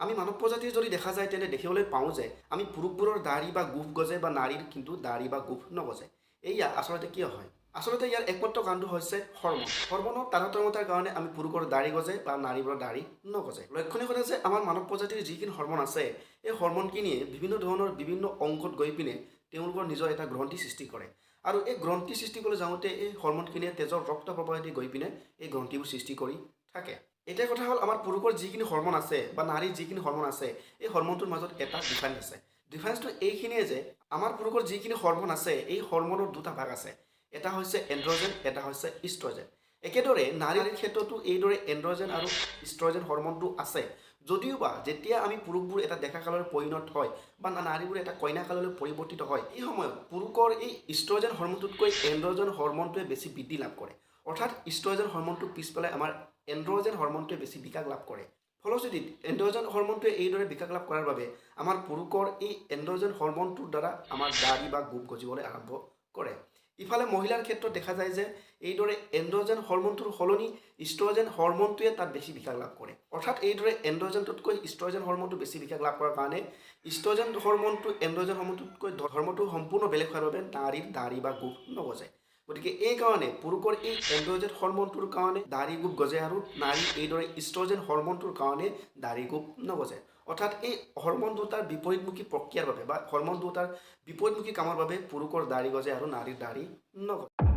আমি মানৱ প্ৰজাতিৰ যদি দেখা যায়, তেন্তে দেখিবলৈ পাওঁ যে আমি পুৰুষবোৰৰ দাড়ি বা গোঁফ গজে বা নাৰীৰ কিন্তু দাড়ি বা গোঁফ নগজে। এয়া আচলতে কিয় হয়? আচলতে ইয়াৰ একমাত্ৰ কাৰণটো হৈছে হৰমন। হৰমনৰ তাৰতম্যতাৰ কাৰণে আমি পুৰুষৰ দাড়ি গজে বা নাৰীবোৰৰ দাড়ি নগজে। লক্ষণীয় কথা যে আমাৰ মানৱ প্ৰজাতিৰ যিখিনি হৰমন আছে, এই হৰমনখিনিয়ে বিভিন্ন ধৰণৰ বিভিন্ন অংশত গৈ পিনে তেওঁলোকৰ নিজৰ এটা গ্ৰন্থি সৃষ্টি কৰে আৰু এই গ্ৰন্থি সৃষ্টি কৰিবলৈ যাওঁতে এই হৰমনখিনিয়ে তেজৰ ৰক্ত প্ৰবাহেদি গৈ পিনে এই গ্ৰন্থিবোৰ সৃষ্টি কৰি থাকে। এতিয়া কথা হ'ল, আমাৰ পুৰুষৰ যিখিনি হৰমন আছে বা নাৰীৰ যিখিনি হৰমন আছে, এই হৰমনটোৰ মাজত এটা ডিফাৰেঞ্চ আছে। ডিফাৰেঞ্চটো এইখিনিয়ে যে আমাৰ পুৰুষৰ যিখিনি হৰমন আছে, এই হৰমনৰ দুটা ভাগ আছে। এটা হৈছে এণ্ড্ৰজেন, এটা হৈছে ইষ্ট্ৰজেন। একেদৰে নাৰীৰ ক্ষেত্ৰতো এইদৰে এণ্ড্ৰজেন আৰু ইষ্ট্ৰজেন হৰমনটো আছে যদিওবা যেতিয়া আমি পুৰুষবোৰ এটা ডেকা কাললৈ পৰিণত হয় বা নাৰীবোৰ এটা কন্যা কাললৈ পৰিৱৰ্তিত হয়, এই সময়ত পুৰুষৰ এই ইষ্ট্ৰজেন হৰমনটোতকৈ এণ্ড্ৰজেন হৰমনটোৱে বেছি বৃদ্ধি লাভ কৰে। অৰ্থাৎ ইষ্ট্ৰজেন হৰমনটোক পিছ পেলাই আমাৰ এণ্ড্ৰজেন হৰমনটোৱে বেছি বিকাশ লাভ কৰে। ফলশ্ৰুতিত এণ্ড্ৰজেন হৰমনটোৱে এইদৰে বিকাশ লাভ কৰাৰ বাবে আমাৰ পুৰুষৰ এই এণ্ড্ৰজেন হৰমনটোৰ দ্বাৰা আমাৰ দাড়ি বা গোঁফ গজিবলৈ আৰম্ভ কৰে। ইফালে মহিলাৰ ক্ষেত্ৰত দেখা যায় যে এইদৰে এণ্ড্ৰজেন হৰমনটোৰ সলনি ইষ্ট্ৰজেন হৰমনটোৱে তাত বেছি বিকাশ লাভ কৰে। অৰ্থাৎ এইদৰে এণ্ড্ৰজেনটোতকৈ ইষ্ট্ৰজেন হৰমনটো বেছি বিকাশ লাভ কৰাৰ কাৰণে ইষ্ট্ৰজেন হৰমনটো এণ্ড্ৰজেন হৰমনটোতকৈ ধৰ্মটো সম্পূৰ্ণ বেলেগ হোৱাৰ বাবে নাৰীৰ দাড়ি বা গোঁফ নগজে। গতিকে এই কাৰণে পুৰুষৰ এই এণ্ড্ৰজেন হৰমনটোৰ কাৰণে দাড়ি গোঁফ গজে আৰু নাৰীৰ এইদৰে ইষ্ট্ৰজেন হৰমনটোৰ কাৰণে দাড়ি গোঁফ নগজে। অৰ্থাৎ এই হৰমন দুটাৰ বিপৰীতমুখী প্ৰক্ৰিয়াৰ বাবে বা হৰমন দুটাৰ বিপৰীতমুখী কামৰ বাবে পুৰুষৰ দাড়ি গজে আৰু নাৰীৰ দাড়ি নগজে।